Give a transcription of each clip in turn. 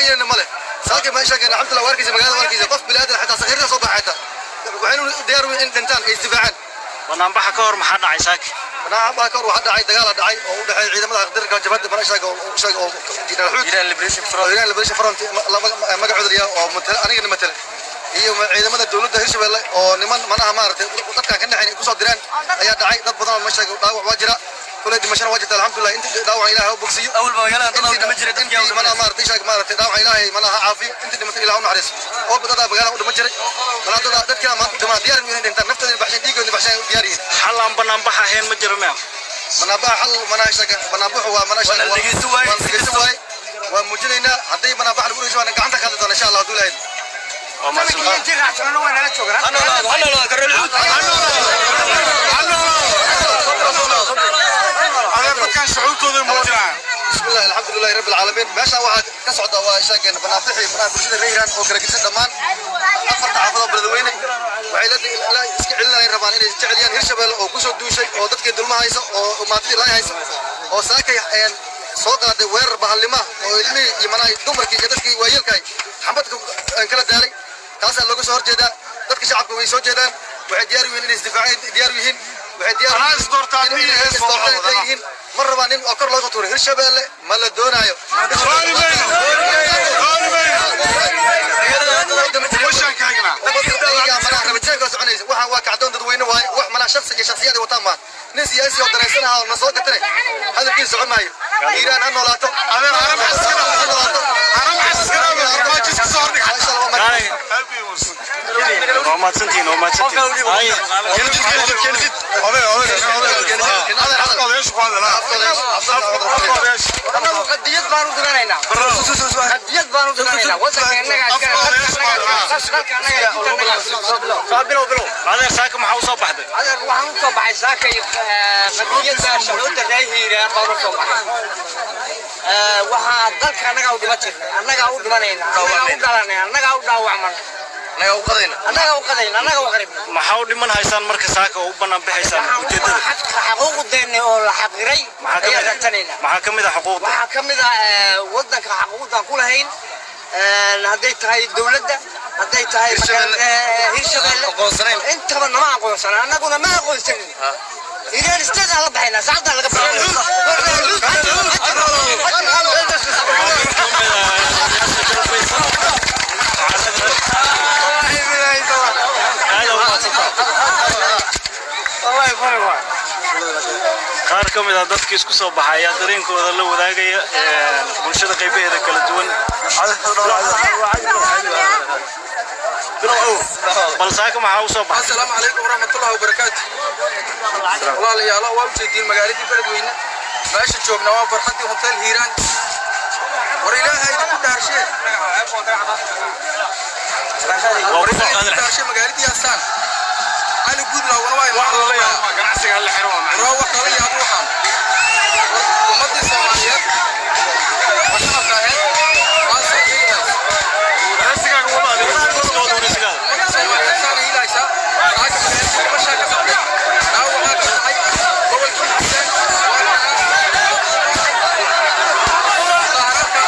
Ka yeelna male. Saakay ma sheegeen, alxamdulillah, waa arkaysa magaalada, waa arkaysa qof bilaadan xitaa sakiirada soo baxay xitaa waxaynu diyaar u in dhintaan ay isdifaacaan. Banaanbaxa ka hor maxaa dhacay saaki? Banaanbaxa ka hor waxaa dhacay dagaala dhacay oo u dhexeeya ciidamada xaqdirka jabhadda mana sheega oo sheega oo Jeneraal Xuud Iran Liberation Front. Iran Liberation Front magacooda la oo matala anigana matala iyo ciidamada dowladda Hirshabelle oo niman manaha maaragtay dadkan ka naxayn ay kusoo direen ayaa dhacay. Dad badan oo meesha dhaawac waa jira, kulay dhimashana waa jirta. Alxamdulillah, intii dhaawac Ilaahay u bogsiiyo. Awalba magaalada dad dhima jiray, dadkii intii manaha maaragtay sheeg maaragtay dhaawac Ilaahay manaha ha caafiyo, intii dhimatay Ilaahay u naxariiso. Oo dad magaalada u dhiman jiray manaa dad dadkii maanta u dhiman diyaar inay dhintaan, naftooda baxshan, dhiigooda baxshan u diyaar yihiin. Xal aan banaanbax ahayn ma jiro miya? Banaanbaxa xal manaha sheeg banaanbaxu waa manaha sheeg Waa la dhegeysan waaye. Waa la dhegeysan waaye. Waa muujinaynaa hadday banaanbax lagu dhegeysan waana gacanta ka hadli doona, insha Allah, hadduu Ilaahay. Waa mahadsantahay. Ha noolaado, ha noolaado Karol Xuud. Dadkan shucuurtooda muujinayaan. Bismillahi, alxamdulilahi rabbi alcaalamiin. Meeshaan waxaa ka socda waa sheegeen banaanbixii manaha bulshada reer Hiiraan oo kala gedisan dhammaan afarta xaafadoo Beledweyne waxay la iska celinayaan, rabaan inay iska celiyaan Hirshabelle oo kusoo duushay oo dadkii dulma haysa oo maantidii laay haysa oo saakay soo qaaday weerar bahallima oo ilmihii iyo manaha dumarkii iyo dadkii waayeelkahay xambadka kala daalay. Taasaa looga soo horjeedaa. Dadka shacabka way soo jeedaan, waxay diyaar u yihiin inay isdifaaceen, diyaar u yihiin, waxay diyaar Anaa isdoortaa inay miyi hees isdoortaan soo diyaar yihiin. Ma rabaa nin oo kor loo soo tuuray. Hirshabelle ma la doonaayo. Dooni mayno, dooni mayno. Washaan ka xignaa. Ayagaa manaha rabitaanka soconaysa. Waxaan waa kacdoon dadweyne waaye, wax manaha shakhsi iyo shakhsiyaad ay wataan maa nin siyaasi oo danaysanaha oo na soo gatane hadalkiisa socon maayo. Hiiraan ha noolaato. Adeer, haram xaskana. Ha noolaato. Haram xaskana, farmaajo iska soo hordhig. Masha Allah, waa mahadsan. Waa mahadsantihiin, waa mahadsantihiin. Haye. Oday, oday, oday, afka odayaashu ku hadla, afka odayaasha. Annagu qadiyad baanu diranaynaa, qadiyad baanu diranaynaa. Wadanka innagaa iskale, dalka annaga, diinta annagaa. Bilow bilow. Adeer, saaka maxaa u soo baxday? Adeer, waxaan u soo baxay saakay qadiyadda shucuurta reer Hiiraan baan u soo baxay. Waxaa dalka annagaa u dhiman jirnay, annagaa u dhimanayna, annagaa u dhalanay, annagaa u dhaawacmanay. Naga u qadayna. Annagaa u qadayna, annagaa u qaribna. Maxaa u dhiman haysaan marka saaka oo u bannaan bixaysaan ujeedada? Xaquuqdeenna oo la xaqiray Maxaa ka ayaan mid ah? raadsanaynaa. Maxaa ka mid ah xuquuqda? Waxaa ka mid ah wadanka xaquuqdan ku lahayn, hadday tahay dowladda, hadday tahay Hirshabelle. Hirshabelle. Aqoonsanayn. Intaba nama aqoonsana, annaguna ma aqoonsanin. Hiiraan State aan la baxaynaa, saacadaan laga baxaynaa. Aad u mahadsantahay. Qaar ka mid ah dadkii isku soo baxay ayaa dareenkooda la wadaagaya bulshada qaybaheeda kala duwan. Bal saaka maxaa u soo baxay? Asalaamu calaykum waraxmatullahi wabarakaatu. Walaalayaal, waa ujeediin magaaladii Beledweyne. Meesha joogna waa barxaddii Hotel Hiiraan. War Ilaahay idinku dhaarshee. Waa War ku soo Ilaahay idinku qaadan. dhaarshee, magaaladii Asaan Cali Guudlawana waa Wax lala yaabo ganacsiga la xiro waa macna. Waa wax lala yaabo. Waxaan ummaddii Soomaaliyeed oo shacabka ahayd waa soo yeelaysa. Ganacsigaaga wada adiga. Ummadda Soomaaliyeed saana yeelaysaa. Saaka magaalada dhimashaa ka dhacday, dhaawacaa ka dhacay gobolkii Hiiraan. Waa mudaharaadka.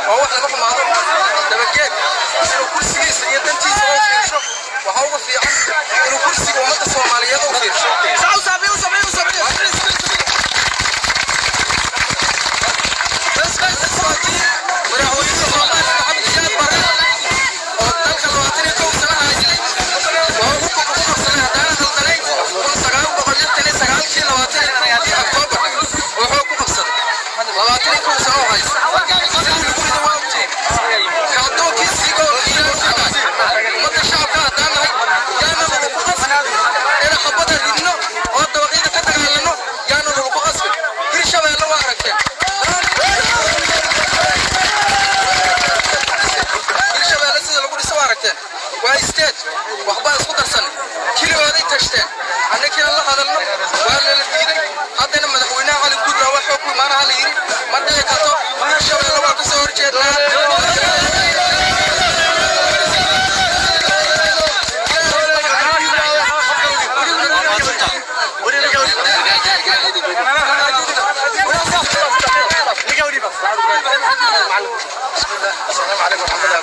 Oo wax laga xumaado dabageed inuu kursigiisa iyo dantiisa oo fiirsho, waxaa uga fiican inuu kursiga ummadda Soomaaliyeed u fiirsho. Madaxweynaha Soomaaliya Maxamed Siyaad Barre oo dalka 21 sano haystay waa ugu ku qabsanay, haddana khaldanayn, 1969-kii 21-kii Oktoobar wuxuu ku qabsaday 21 sano oo haysta. Sidii lagu rido waa ujeed kacdoonkiisii gobolka Hiiraan ka dhacay. Ummadda shacabka haddaan nahay, yaana lagu qasbin inaan xabada ridno oo dabaqyada ka dagaalano, yaana lagu qasbin. Hirshabeelle waa aragteen. Hirshabeelle sida lagu dhiso waa aragteen. Waa isteed waxbaa isku darsan, keligooday tashteen. Annagiina la hadalno waa lala diiday. Haddana madaxweynaha Cali Guudlaa waxuu ku imaanaha la yidhi ma dhici karto. Hirshabeelle waa ka soo horjeednaa.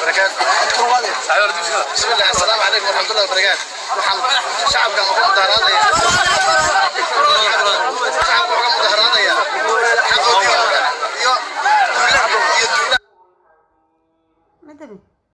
وبركاته. بسم الله، السلام عليكم ورحمة الله وبركاته. Waxaan shacabkan ugu mudaharaadaya